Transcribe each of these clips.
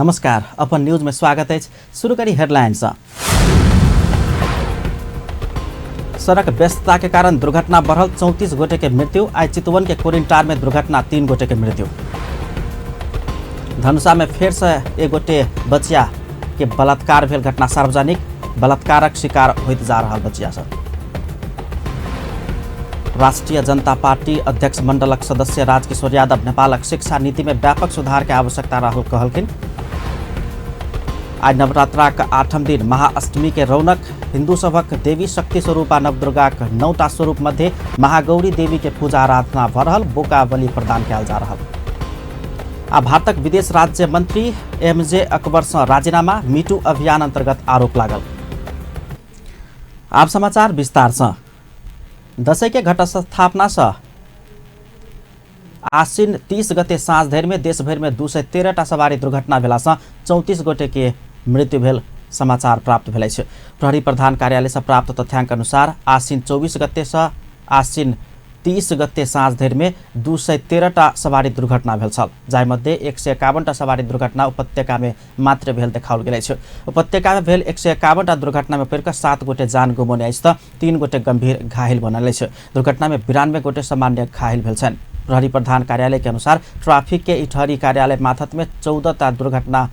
नमस्कार, अपन न्यूज में स्वागत है। शुरू करी हेडलाइन से। सड़क व्यस्तता के कारण दुर्घटना बढ़ल, 34 गोटे के मृत्यु। आइ चितवन के कोरिन्टार में दुर्घटना, 3 गोटे के मृत्यु। धनुषा में फेर से एक गोटे बचिया के बलात्कार भेल घटना सार्वजनिक। बलात्कारक शिकार होइत जा रहा बचिया सब। राष्ट्रीय जनता पार्टी अध्यक्ष मंडलक सदस्य राजकिशोर यादव नेपालक शिक्षा नीति में व्यापक सुधार के आवश्यकता रहल कहलखिन। आज नवरात्राक 8म दिन महाअष्टमी के रौनक। हिंदू सभक देवी शक्ति स्वरूपा नवदुर्गाक 9टा स्वरूप मध्य महागौरी देवी के पूजा आराधना भ रहल, बोका बलि प्रदान कयल जा रहल। आ भारतक विदेश राज्य मंत्री एमजे अकबर से राजीनामा, मीटू अभियान अंतर्गत आरोप लागल। आब समाचार विस्तार से। दशैं के घटस्थापना से आश्विन 30 गते साँझ धरि में देशभरि में 213टा सवारी दुर्घटना भेला से 34 गोटे के मृत्यु भेल समाचार प्राप्त भेल अछि। प्रहरी प्रधान कार्यालय से प्राप्त तथ्यांक अनुसार आश्विन 24 गते से आश्विन 30 गते साँझ धरि में 213टा सवारी दुर्घटना भेल छल, जाहि मध्ये 151टा सवारी दुर्घटना उपत्यका में मात्र भेल देखाओल गेल अछि। उपत्यका में भेल 151टा दुर्घटना में पड़ि कऽ 7 गोटे जान गुमौने अछि तऽ 3 गोटे गंभीर घायल बनल अछि। दुर्घटना में 92 गोटे सामान्य घायल भेल छनि। प्रहरी प्रधान कार्यालय के अनुसार ट्रैफिक के इटहरी कार्यालय माथत में 14टा दुर्घटना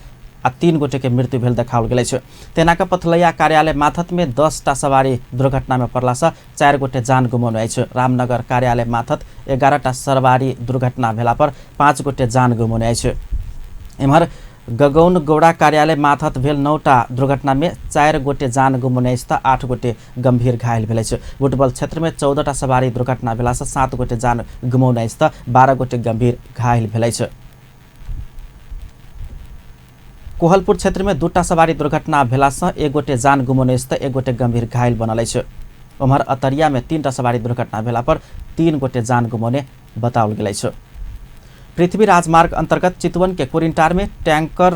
आ 3 गोटे के मृत्यु भेल देखाओल गेल अछि। तेना कऽ पथलैया कार्यालय माथत में 10टा सवारी दुर्घटना में पड़ला से 4 गोटे जान गुमौने अछि। रामनगर कार्यालय माथत 11टा सवारी दुर्घटना भेला पर 5 गोटे जान गुमौने अछि। एम्हर गगौन गौड़ा कार्यालय माथत भेल 9टा दुर्घटना में 4 गोटे जान गुमौने अछि तऽ 8 गोटे गंभीर घायल भेल अछि। बुटबल क्षेत्र में 14टा सवारी दुर्घटना भेला से 7 गोटे जान गुमौने अछि तऽ 12 गोटे गंभीर घायल भेल अछि। कोहलपुर क्षेत्र में 2टा सवारी दुर्घटना भेला से 1 गोटे जान गुमौने अछि तऽ 1 गोटे गंभीर घायल बनल अछि। ओम्हर अतरिया में 3टा सवारी दुर्घटना भेला पर 3 गोटे जान गुमौने बताओल गेल अछि। पृथ्वी राजमार्ग अंतर्गत चितवन के कोरिन्टार में टैंकर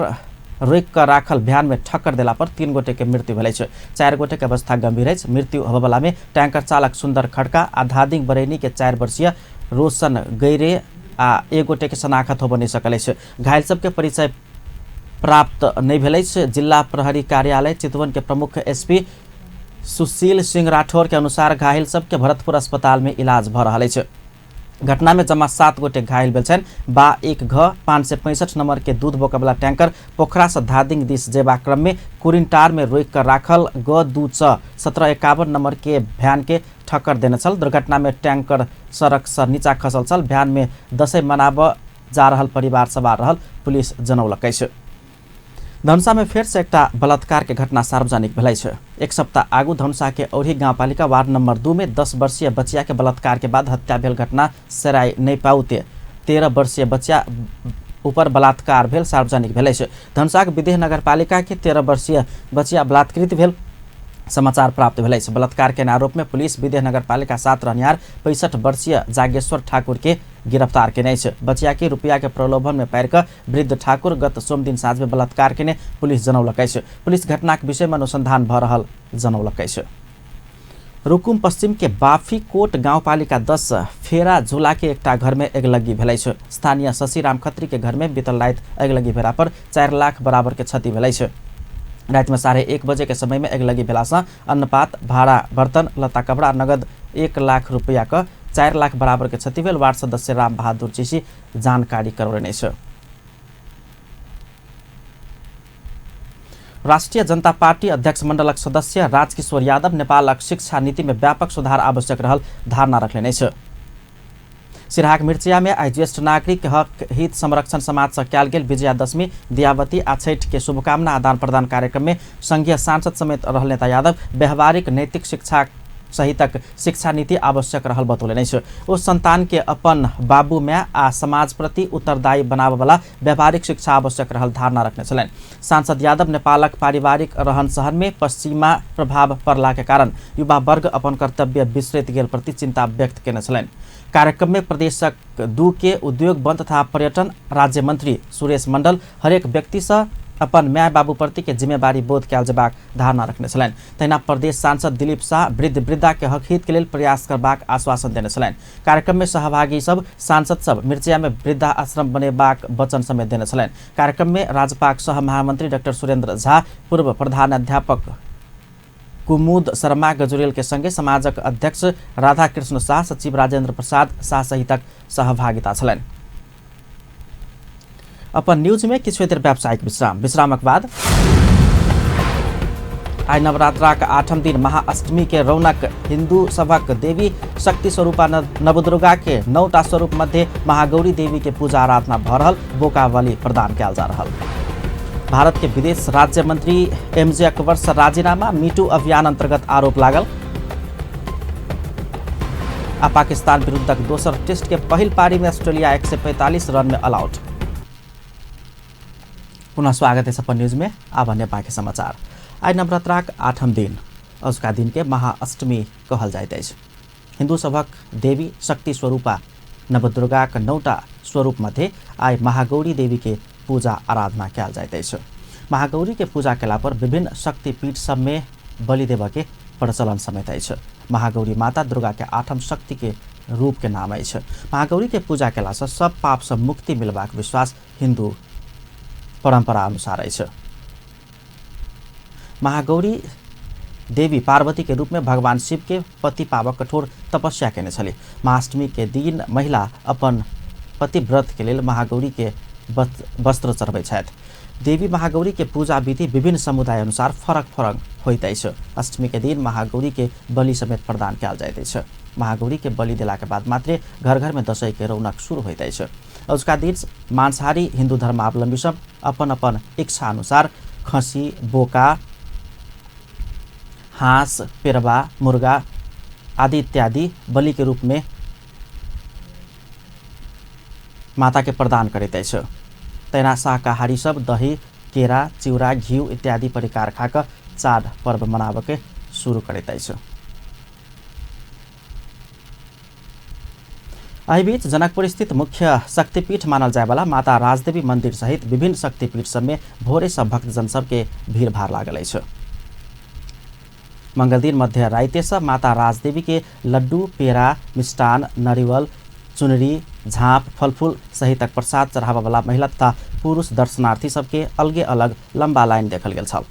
रोकि कऽ राखल भ्यान में ठक्कर देला पर 3 गोटे के मृत्यु भेल अछि। 4 गोटे के अवस्था गंभीर अछि। मृत्यु होबयवला में टैंकर चालक सुंदर खड़का आ धादिंग बरैनी के 4 वर्षीय रोशन गैरे आ 1 गोटे के शनाखत होबय नहि सकल अछि। घायल सबके परिचय प्राप्त नहि भेल अछि। जिला प्रहरी कार्यालय चितवन के प्रमुख एसपी सुशील सिंह राठौर के अनुसार घायल सबके भरतपुर अस्पताल में इलाज भऽ रहल अछि। घटना में जमा 7 गोटे घायल भेल छनि। बा 1 घ 565 नंबर के दूध बोकबला टैंकर पोखरा से धादिंग दिस जेबा क्रम में कुरिन्टार में रोकि कऽ राखल ग 2 च 1751 नंबर के भ्यान के ठक्कर देने छल। दुर्घटना में टैंकर सड़क से नीचा खसल छल। भ्यान में दशैं मनाबऽ जा रहल परिवार सवार रहल पुलिस जनौलक अछि। धनुषा में फेर से एकटा बलात्कार के घटना सार्वजनिक भेल अछि। एक सप्ताह आगू धनुषा के औरही गाउँपालिका वार्ड नंबर 2 में 10 वर्षीय बचिया के बलात्कार के बाद हत्या भेल घटना सेराई नहि पाउते 13 वर्षीय बचिया ऊपर बलात्कार भेल सार्वजनिक भेल अछि। धनुषाक विदेह नगरपालिका के 13 वर्षीय बचिया बलात्कृत भेल समाचार प्राप्त भेल अछि। बलात्कार के आरोप में पुलिस विदेह नगरपालिका 7 रहनिहार 65 वर्षीय जागेश्वर ठाकुर के गिरफ्तार केने अछि। बचिया के रुपया के प्रलोभन में पारि कऽ वृद्ध ठाकुर गत सोमदिन साँझ में बलात्कार केने पुलिस जनौलक अछि। पुलिस घटनाक विषय में अनुसंधान भऽ रहल जनौलक अछि। रुकुम पश्चिम के बाफीकोट गाउँपालिका 10 फेरा झूला के एकटा घर में अगिलग्गी भेल अछि। स्थानीय शशिराम खत्री के घर में बीतल राति अगिलग्गी भेला पर 4 लाख बराबर के क्षति भेल अछि। राति में 1:30 बजे के समय में अगिलग्गी भेला से अन्नपात, भाड़ा, बर्तन, लत्ता, कपड़ा, नगद 1 लाख रुपया के 4 लाख बराबर के क्षति भेल वार्ड सदस्य राम बहादुर जीसी जानकारी करौलनि अछि। राष्ट्रीय जनता पार्टी अध्यक्ष मंडलक सदस्य राजकिशोर यादव नेपालक शिक्षा नीति में व्यापक सुधार आवश्यक रहल धारणा रखलनि अछि। सिरहाक मिर्चिया में आइ ज्येष्ठ नागरिक हक हित संरक्षण समाज से कयल गेल विजयादशमी, दियावती आ छठि के शुभकामना आदान प्रदान कार्यक्रम में संघीय सांसद समेत रहल नेता यादव व्यवहारिक नैतिक शिक्षा सहितक शिक्षा नीति आवश्यक रहल बतौलनि अछि। ओ संतान के अपन बाबू माय आ समाज प्रति उत्तरदायी बनाबयवला व्यवहारिक शिक्षा आवश्यक रहल धारणा रखने छलनि। सांसद यादव नेपालक पारिवारिक रहन सहन में पश्चिमा प्रभाव पड़ला के कारण युवा वर्ग अपन कर्तव्य बिसरैत गेल प्रति चिंता व्यक्त केने छलनि। कार्यक्रम में प्रदेशक 2 के उद्योग वन तथा पर्यटन राज्य मंत्री सुरेश मंडल हरेक व्यक्ति से अपन माय बाबू प्रति के जिम्मेवारी बोध कयल जेबाक धारणा रखने छलनि। तहिना प्रदेश सांसद दिलीप शाह वृद्ध वृद्धा के हक हित के लेल प्रयास करबाक आश्वासन देने छलनि। कार्यक्रम में सहभागी सब सांसद सब मिर्चिया में वृद्धा आश्रम बनेबाक वचन समेत देने छलनि। कार्यक्रम में राजपाक सह महामंत्री डॉक्टर सुरेंद्र झा, पूर्व प्रधानाध्यापक कुमुद शर्मा गजुरेल के संगे समाजक अध्यक्ष राधा कृष्ण शाह, सचिव राजेंद्र प्रसाद शाह सहितक सहभागिता छलनि। अपन न्यूज में किछु देर व्यावसायिक विश्राम, विश्रामक बाद आइ नवरात्राक 8म दिन महाअष्टमी के रौनक। हिंदू सभक देवी शक्ति स्वरूपा नवदुर्गा के 9टा स्वरूप मध्य महागौरी देवी के पूजा आराधना भ रहल, बोका बलि प्रदान कयल जा रहल। भारत के विदेश राज्य मंत्री एमजे अकबर से राजीनामा, मीटू अभियान अंतर्गत आरोप लागल। आ पाकिस्तान विरुद्धक दोसर टेस्ट के पहिल पारी में ऑस्ट्रेलिया 145 रन में ऑल आउट। पुनः स्वागत है अपन न्यूज में। आब अन्य बाँकी समाचार। आइ नवरात्राक 8म दिन, अजुका दिन के महाअष्टमी कहल जाइत अछि। हिंदू सभक देवी शक्ति स्वरूपा नवदुर्गाक 9टा स्वरूप मध्ये आइ महागौरी देवी के पूजा आराधना कयल जाइत अछि। महागौरी के पूजा केला पर विभिन्न शक्तिपीठ सब में बलि देबऽ के प्रचलन समेत अछि। महागौरी माता दुर्गा के 8म शक्ति के रूप के नाम अछि। महागौरी के पूजा केला से सब पाप से मुक्ति मिलबाक विश्वास हिंदू परंपरा अनुसार अछि। महागौरी देवी पार्वती के रूप में भगवान शिव के पति पाबक कठोर तपस्या केने छली। महाअष्टमी के दिन महिला अपन पतिव्रत के लेल महागौरी के वस्त्र चढ़बै छथि। देवी महागौरी के पूजा विधि विभिन्न समुदाय अनुसार फरक फरक होइत अछि। अष्टमी के दिन महागौरी के बलि समेत प्रदान कयल जाइत अछि। महागौरी के बलि देला के बाद मात्रे घर घर में दशैं के रौनक शुरू होइत अछि। अजुका दिन मांसाहारी हिंदू धर्मावलंबी सब अपन अपन इच्छा अनुसार खसी, बोका, हाँस, पेरवा, मुर्गा आदि इत्यादि बलि के रूप में माता के प्रदान करैत अछि। तहिना शाकाहारी सब दही, केरा, चिउरा, घिउ इत्यादि परिकार खा कऽ चाड पर्व मनाबऽ के शुरू करैत अछि। एहि बीच जनकपुर स्थित मुख्य शक्तिपीठ मानल जायवाला माता राजदेवी मंदिर सहित विभिन्न शक्तिपीठ सब में भोरे से भक्तजन सबके भीड़भाड़ लागल अछि। मंगलदिन मध्य राति से माता राजदेवी के लड्डू, पेड़ा, मिष्टान, नरिवल, चुनरी, झाँप, फलफूल सहितक प्रसाद चढ़ाबऽवला महिला तथा पुरुष दर्शनार्थी सबके अलगे अलग लम्बा लाइन देखल गेल छल।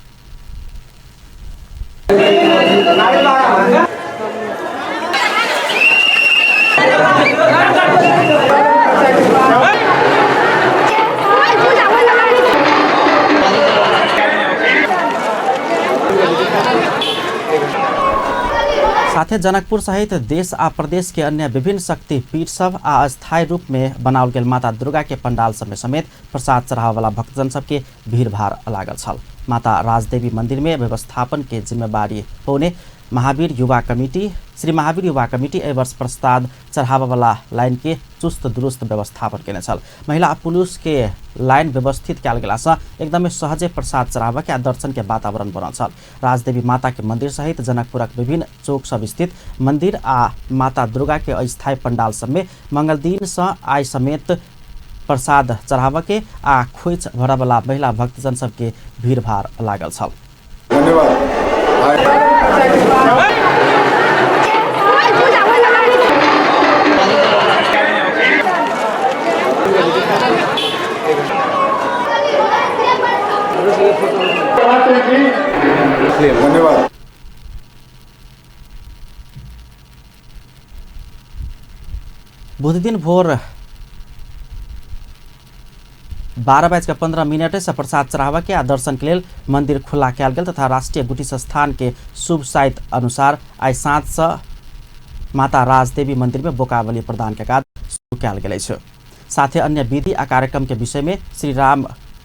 साथे जनकपुर सहित देश आ प्रदेश के अन्य विभिन्न शक्ति पीठ सब आ अस्थायी रूप में बनाओल गेल माता दुर्गा के पंडाल सब में समेत प्रसाद चढ़ावला भक्तजन सबके भीड़भाड़ लागल छल। माता राजदेवी मंदिर में व्यवस्थापन के जिम्मेवारी होने महावीर युवा कमिटी श्री महावीर युवा कमिटी एहि वर्ष प्रसाद चढ़ावला लाइन के चुस्त दुरुस्त व्यवस्थापन केने छल। महिला आ पुरुष के लाइन व्यवस्थित कयल गेलासँ एकदमै सहजे प्रसाद चढ़ाबऽ के आ दर्शन के वातावरण बनल छल। राजदेवी माता के मंदिर सहित जनकपुरक विभिन्न चौक सब स्थित मंदिर आ माता दुर्गा के अस्थायी पंडाल सब में मंगलदिन सँ आइ समेत प्रसाद चढ़ाबऽ के आ खोइछ भरऽवला महिला भक्तजन सबके भीड़भाड़ लागल छल। धन्यवाद। धन्यवाद। बुधदिन भोर 12:15 से प्रसाद चढ़ाबऽ के आ दर्शन के लेल मंदिर खुला कयल गेल तथा राष्ट्रीय गुठी संस्थान के शुभ साइत अनुसार आइ साँझ से माता राजदेवी मंदिर में बोका बलि प्रदान के काज शुरू कयल गेल अछि। साथे अन्य विधि आ कार्यक्रम के विषय में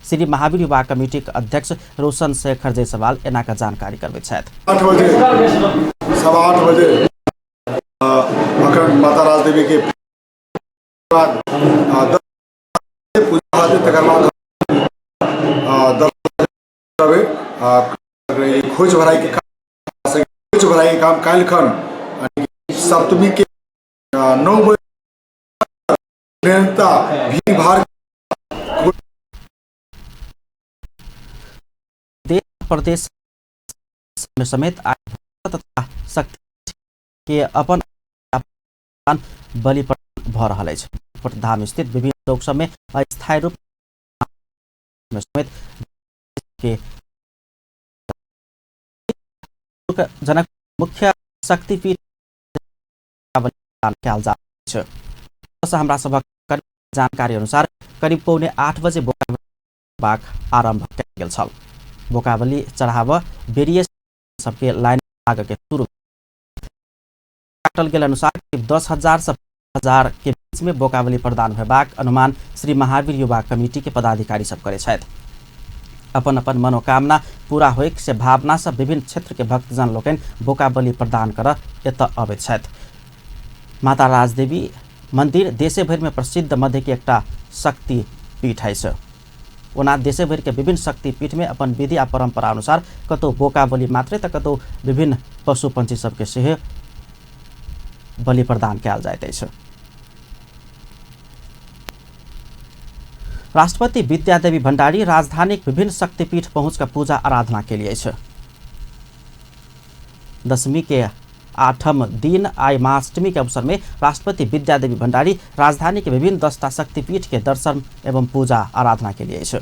श्री महावीर युवा कमिटी के अध्यक्ष रोशन शेखर जायसवाल एना के जानकारी करबैत छथि। 8 बजे, 8:15 बजे अखन माता राजदेवी के बाद 10 पूजा होतै, तकर बाद दर्शन करबै। खोज भराई के काम, खोज भराई के काम काल्हि खन सप्तमी के 9 बजे निरंतरता भीड़ भाड़। प्रदेश समेत तथा शक्ति के अपन अपन बलि भऽ रहल अछि। धाम स्थित विभिन्न चौक सब में अस्थायी रूप में समेत के जनक मुख्य शक्तिपीठ कयल जा अछि। हमरा सभक जानकारी अनुसार करीब 7:45 बजे बोकाबाक आरंभ कयल गेल छल। बोकाबली चढ़ाव बेरिए सबके लाइन लागके शुरू काटल गेल अनुसार करीब 10,000 से 10,000 के बीच में बोकाबली प्रदान होबाक अनुमान श्री महावीर युवा कमिटी के पदाधिकारी सब करे छथि। अपन अपन मनोकामना पूरा होइक से भावना से विभिन्न क्षेत्र के भक्तजन लोकनि बोकाबली प्रदान कर एतऽ अबैत छथि। माता राजदेवी मंदिर देशे भरि में प्रसिद्ध मध्य के एकटा शक्ति पीठ अछि। ओना देशे भरि के विभिन्न शक्ति पीठ में अपन विधि आ परंपरा अनुसार कतौ बोकाबली मात्रे तऽ कतौ विभिन्न पशु पंछी सबके सेहो बलि प्रदान कयल जाइत अछि। राष्ट्रपति विद्यादेवी भण्डारी राजधानीक विभिन्न शक्तिपीठ पहुँच कऽ पूजा आराधना केली अछि। दशमी के 8म दिन आइ महाअष्टमी के अवसर में राष्ट्रपति विद्यादेवी भण्डारी राजधानी के विभिन्न 10टा शक्तिपीठ के दर्शन एवं पूजा आराधना के लिए अछि।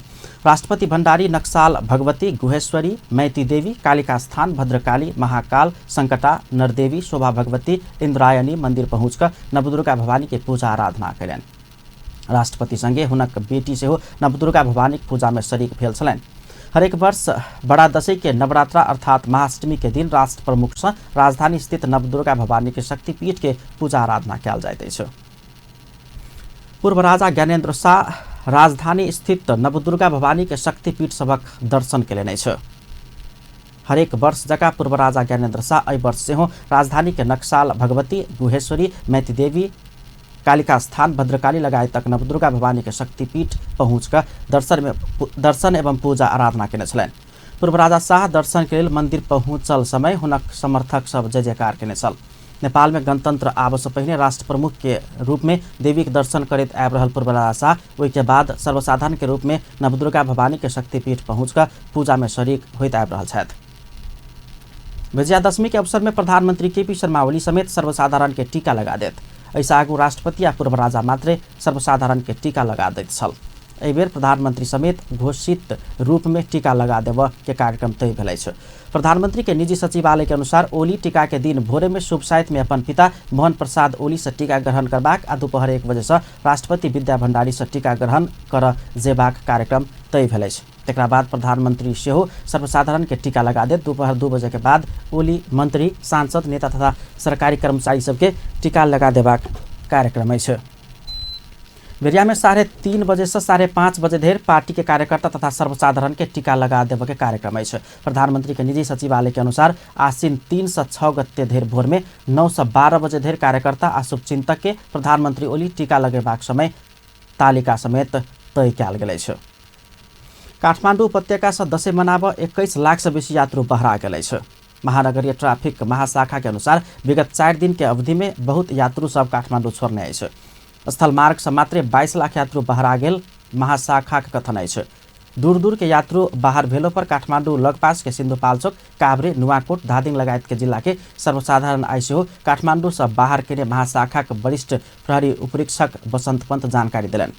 राष्ट्रपति भण्डारी नक्साल भगवती, गुहेश्वरी, मैती देवी, कालिका स्थान, भद्रकाली, महाकाल, संकटा, नरदेवी, शोभा भगवती, इंद्रायणी मंदिर पहुँच कऽ नवदुर्गा भवानी के पूजा आराधना कयलनि। राष्ट्रपति संगे हुनक बेटी सेहो नवदुर्गा भवानीक पूजा में शरीक भेल छलनि। हरेक वर्ष बड़ा दशैं के नवरात्रा अर्थात महाअष्टमी के दिन राष्ट्र प्रमुख सँ राजधानी स्थित नवदुर्गा भवानी के शक्तिपीठ के पूजा आराधना कयल जाइत अछि। पूर्व राजा ज्ञानेन्द्र शाह राजधानी स्थित नवदुर्गा भवानी के शक्तिपीठ सभक दर्शन केलनि अछि। हरेक वर्ष जकाँ पूर्व राजा ज्ञानेन्द्र शाह एहि वर्ष सेहो राजधानी के नक्साल भगवती, गुहेश्वरी, मैती देवी, कालिका स्थान, भद्रकाली लगायतक नवदुर्गा भवानी के शक्तिपीठ पहुँच कऽ दर्शन एवं पूजा आराधना केने छलनि। पूर्व राजा शाह दर्शन के लेल मंदिर पहुँचल समय हुनक समर्थक सब जय जयकार केने छल। नेपाल में गणतंत्र आबऽ पहिने राष्ट्र प्रमुख के रूप में देवी के दर्शन करैत आबि रहल पूर्व राजा शाह ओहि के बाद सर्वसाधारण के रूप में नवदुर्गा भवानी के शक्तिपीठ पहुँच कऽ पूजा में शरीक होइत आबि रहल छथि। विजयादशमी के अवसर में प्रधानमंत्री केपी शर्मा ओली समेत सर्वसाधारण के टीका लगा देत। एहिसँ आगू राष्ट्रपति आ पूर्व राजा मात्रे सर्वसाधारण के टीका लगा दैत छल। एहि बेर प्रधानमंत्री समेत घोषित रूप में टीका लगा देबऽ के कार्यक्रम तय भेल अछि। प्रधानमंत्री के निजी सचिवालय के अनुसार ओली टीका के दिन भोरे में शुभ साइत में अपन पिता मोहन प्रसाद ओली से टीका ग्रहण करबाक आ दोपहर 1 बजे से राष्ट्रपति विद्या भण्डारी से टीका ग्रहण कर जेबाक कार्यक्रम तय भेल अछि। तकरा बाद प्रधानमंत्री सेहो सर्वसाधारण के टीका लगा देत। दोपहर 2 बजे के बाद ओली मंत्री, सांसद, नेता तथा सरकारी कर्मचारी सबके टीका लगा देबाक कार्यक्रम अछि। बेरिया में 3:30 बजे से 5:30 बजे धरि पार्टी के कार्यकर्ता तथा सर्वसाधारण के टीका लगा देबऽ के कार्यक्रम अछि। प्रधानमंत्री के निजी सचिवालय के अनुसार आश्विन 3 से 6 गते धरि भोर में 9 से 12 बजे धरि कार्यकर्ता आ शुभचिंतक के प्रधानमंत्री ओली टीका लगेबाक समय तालिका समेत तय कयल गेल अछि। काठमाडौँ उपत्यका से दशैं मनाबऽ 21 लाख से बेसी यात्रु बहरा गेल अछि। महानगरीय ट्रैफिक महाशाखा के अनुसार विगत 4 दिन के अवधि में बहुत यात्रु सब काठमाडौँ छोड़ने अछि। स्थल मार्ग से मात्रे 22 लाख यात्रु बहरा गेल महाशाखा के कथन अछि। दूर दूर के यात्रु बाहर भेलो पर काठमाडौँ लगपास के सिन्धुपाल्चोक, काभ्रे, नुवाकोट, धादिङ लगायत के जिला के सर्वसाधारण आइ सेहो काठमाडौँ से बाहर केने महाशाखा के वरिष्ठ प्रहरी उपरीक्षक बसन्त पन्त जानकारी देलनि।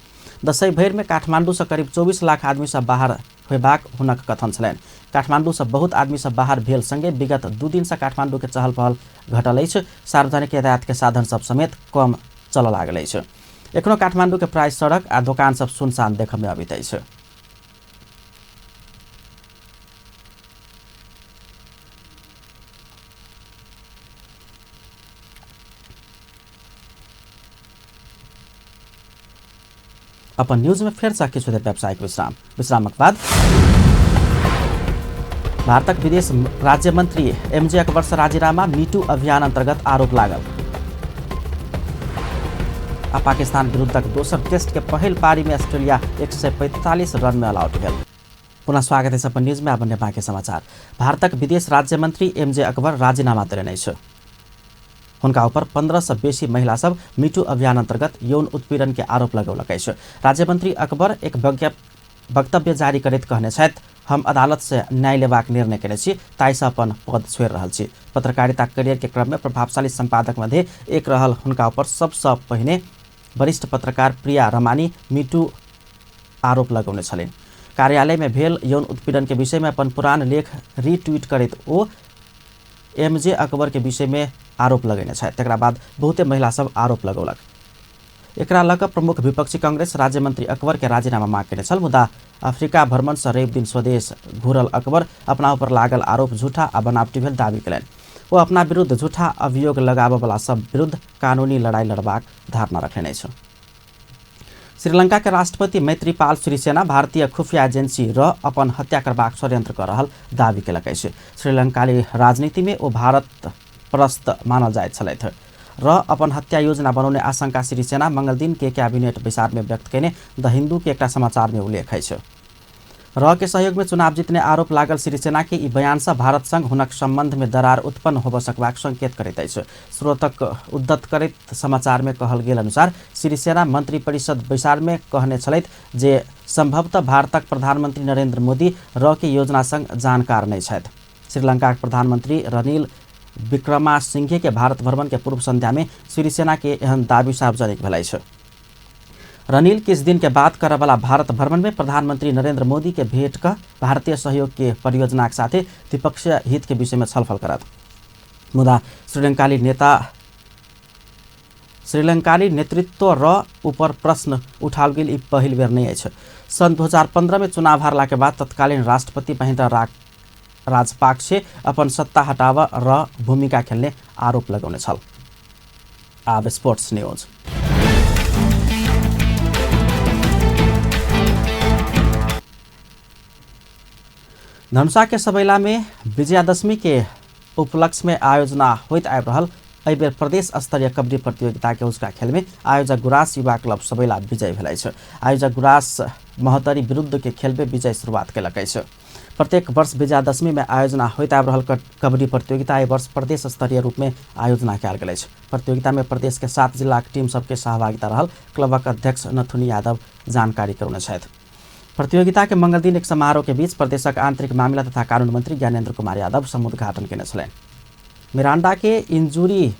दशैं भरि में काठमाडौँ से करीब 24 लाख आदमी सब बाहर होयबाक हुनक कथन छलनि। काठमाडौँ से बहुत आदमी सब बाहर भेल संगे विगत 2 दिन से काठमाडौँ के चहल पहल घटल अछि। सार्वजनिक यातायात के साधन सब समेत कम चलऽ लागल अछि। एखनो काठमाडौँ के प्राय सड़क आ दोकान सब सुनसान देखऽ में अबैत अछि। अपन न्यूज में फेर से किछु देर व्यावसायिक विश्राम। विश्रामक बाद भारतक विदेश राज्य मंत्री एमजे अकबर से राजीनामा, मीटू अभियान अंतर्गत आरोप लागल। आ पाकिस्तान विरुद्धक दोसर टेस्ट के पहिल पारी में ऑस्ट्रेलिया 145 रन में ऑल आउट भेल। पुनः स्वागत है अपन न्यूज में। अब बाँकी समाचार। भारतक विदेश राज्य मंत्री एमजे अकबर राजीनामा देलनि अछि। हुनका ऊपर 15 से बेसी महिला सब मीटू अभियान अंतर्गत यौन उत्पीड़न के आरोप लगौलक अछि। राज्य मंत्री अकबर एक वक्तव्य जारी करैत कहने छथि, हम अदालत से न्याय लेबाक निर्णय केने छी, ताहिसँ अपन पद छोड़ि रहल छी। पत्रकारिता करियर के क्रम में प्रभावशाली संपादक मध्ये एक रहल हुनका ऊपर सबसँ पहिने वरिष्ठ पत्रकार प्रिया रमानी मीटू आरोप लगौने छलनि। कार्यालय में भेल यौन उत्पीड़न के विषय में अपन पुरान लेख रीट्वीट करैत ओ एमजे अकबर के विषय में आरोप लगेने छथि। तकरा बाद बहुते महिला सब आरोप लगौलक। एकरा लऽ कऽ प्रमुख विपक्षी कांग्रेस राज्य मंत्री अकबर के राजीनामा मांग केने छल। मुदा अफ्रीका भ्रमण से रवि दिन स्वदेश घुरल अकबर अपना ऊपर लागल आरोप झूठा आ बनावटी भेल दावी केलनि। ओ अपना विरुद्ध झूठा अभियोग लगाबऽ वाला सब विरुद्ध कानूनी लड़ाई लड़बाक धारणा रखने अछि। श्रीलंका के राष्ट्रपति मैत्रीपाल सिरिसेना भारतीय खुफिया एजेंसी र अपन हत्या करबाक षड्यंत्र कऽ रहल दावी केलक अछि। श्रीलंकाली राजनीति में ओ भारत परस्त मानल जाइत छलथि र अपन हत्या योजना बनौने आशंका सिरिसेना मंगलदिन के कैबिनेट बैसार में व्यक्त केने द हिंदू के एकटा समाचार में उल्लेख अछि। र के सहयोग में चुनाव जीतने आरोप लागल सिरिसेना के ई बयान से भारत संग हुनक संबंध में दरार उत्पन्न होबऽ सकबाक संकेत करैत अछि। स्रोतक उद्धत करैत समाचार में कहल गेल अनुसार सिरिसेना मंत्री परिषद बैसार में कहने छलथि जे संभवतः भारतक प्रधानमंत्री नरेंद्र मोदी र के योजना संग जानकार नहि छथि। श्रीलंकाक प्रधानमंत्री रनिल विक्रमासिंघे के भारत भ्रमण के पूर्व संध्या में सिरिसेना के एहन दावी सार्वजनिक भेल अछि। रनिल किछु दिन के बाद करऽवला भारत भ्रमण में प्रधानमंत्री नरेंद्र मोदी के भेंट कऽ भारतीय सहयोग के परियोजनाक साथे द्विपक्षीय हित के विषय में छलफल करत। मुदा श्रीलंकाली नेतृत्व र ऊपर प्रश्न उठाओल गेल ई पहिल बेर नहि अछि। सन् 2015 में चुनाव हारला के बाद तत्कालीन राष्ट्रपति महिंदा राजपाक्षे अपन सत्ता हटाव र भूमिका खेल्ने आरोप लगौने छल। आब स्पोर्ट्स न्यूज। धनुषा के सबैला में विजयादशमी के उपलक्ष्य में आयोजना होइत आबि रहल एहि बेर प्रदेश स्तरीय कबड्डी प्रतियोगिता के उसका खेल में आयोजक गुरास युवा क्लब सबैला विजय भेल अछि। आयोजक गुरास महोत्तरी विरुद्ध के खेल में विजय शुरुआत केलक अछि। प्रत्येक वर्ष विजयादशमी में आयोजना होइत आबि रहल कबड्डी प्रतियोगिता एहि वर्ष प्रदेश स्तरीय रूप में आयोजना कयल गेल अछि। प्रतियोगिता में प्रदेश के 7 जिलाक टीम सबके सहभागिता रहल क्लबक अध्यक्ष नथुनी यादव जानकारी करौने छथि। प्रतियोगिता के मंगलदिन एक समारोह के बीच प्रदेशक आंतरिक मामिला तथा कानून मंत्री ज्ञानेन्द्र कुमार यादव समुद्घाटन केने छलनि। मिरांडा के इंजुरी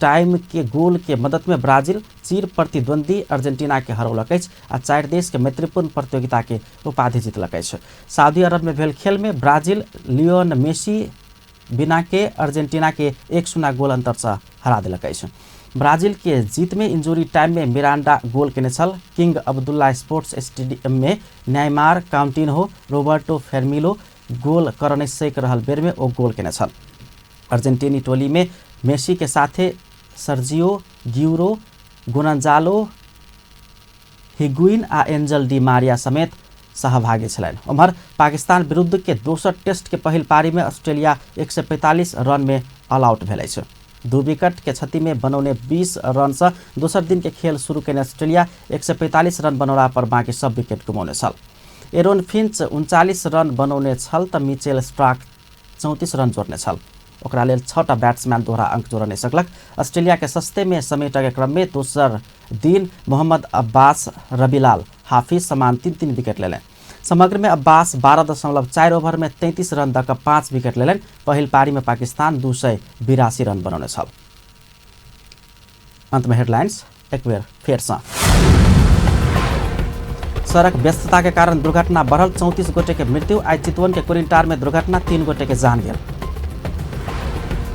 टाइम के गोल के मदद में ब्राजील चीर प्रतिद्वंदी अर्जेंटीना के हरौलक अछि आ 4 देश के मैत्रीपूर्ण प्रतियोगिता के उपाधि जीतलक अछि। सऊदी अरब में भेल खेल में ब्राजील लियोन मेसी बिना के अर्जेंटीना के 1-0 गोल अंतर से हरा देलक अछि। ब्राजील के जीत में इंजुरी टाइम में मिरांडा गोल केने छल। किंग अब्दुल्ला स्पोर्ट्स स्टेडियम में नेमार, काउंटिन्हो, रोबर्टो फेर्मिलो गोल कर नहि सकि रहल बेर में ओ गोल केने छल। अर्जेंटीनी टोली में मेसी के साथे सर्जियो ग्यूरो, गोंजालो हिगुइन आ एंजल डी मारिया समेत सहभागी छलनि। उम्हर पाकिस्तान विरुद्ध के दोसर टेस्ट के पहिल पारी में ऑस्ट्रेलिया 145 रन में ऑल आउट भेल अछि। 2 विकेट के क्षति में बनौने 20 रन से दोसर दिन के खेल शुरू केने ऑस्ट्रेलिया 145 रन बनौला पर बाकी सब विकेट गुमौने छल। एरोन फिंच 39 रन बनौने छल त मिचेल स्टार्क 34 रन जोड़ने छल। ओकरा लेल 6टा बैट्समैन दोहरा अंक जोड़ नहि सकलक। ऑस्ट्रेलिया के सस्ते में समेटके के क्रम में दोसर दिन मोहम्मद अब्बास, रविलाल हाफिज समान 3-3 विकेट लेलनि। समग्र में अब्बास 12.4 ओवर में 33 रन दऽ कऽ 5 विकेट लेलनि। पहिल पारी में पाकिस्तान 282 रन बनौने छल। अंत में हेडलाइंस एक बेर फेरसँ। सड़क व्यस्तता के कारण दुर्घटना बढ़ल, 34 गोटे के मृत्यु। आइ चितवन के कुरिन्टार में दुर्घटना, 3 गोटे के जान गेल।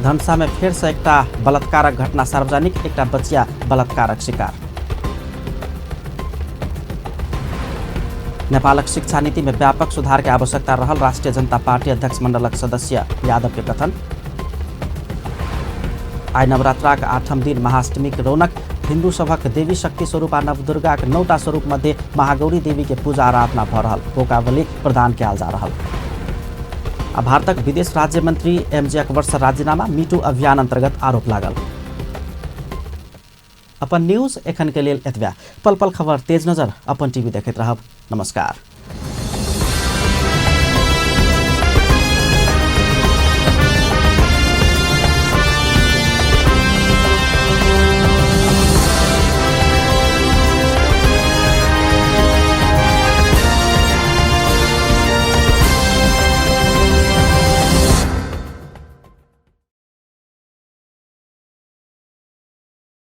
धनुषा में फेर से एकटा बलात्कारक घटना सार्वजनिक, एकटा बचिया बलात्कारक शिकार। नेपालक शिक्षा नीति में व्यापक सुधार के आवश्यकता रहल राष्ट्रीय जनता पार्टी अध्यक्ष मंडलक सदस्य यादव के कथन। आइ नवरात्राक 8म दिन महाअष्टमी के रौनक, हिंदू सभक देवी शक्ति स्वरूप आ नवदुर्गाक 9टा स्वरूप मध्य महागौरी देवी के पूजा आराधना भऽ रहल, होकाबली प्रदान कयल जा रहल। आ भारतक विदेश राज्य मंत्री एमजे अकबर से राजीनामा, मीटू अभियान अंतर्गत आरोप लागल। अपन न्यूज एखन के लेल एतबे। पल पल खबर तेज नजर अपन टीवी देखैत रहब। नमस्कार।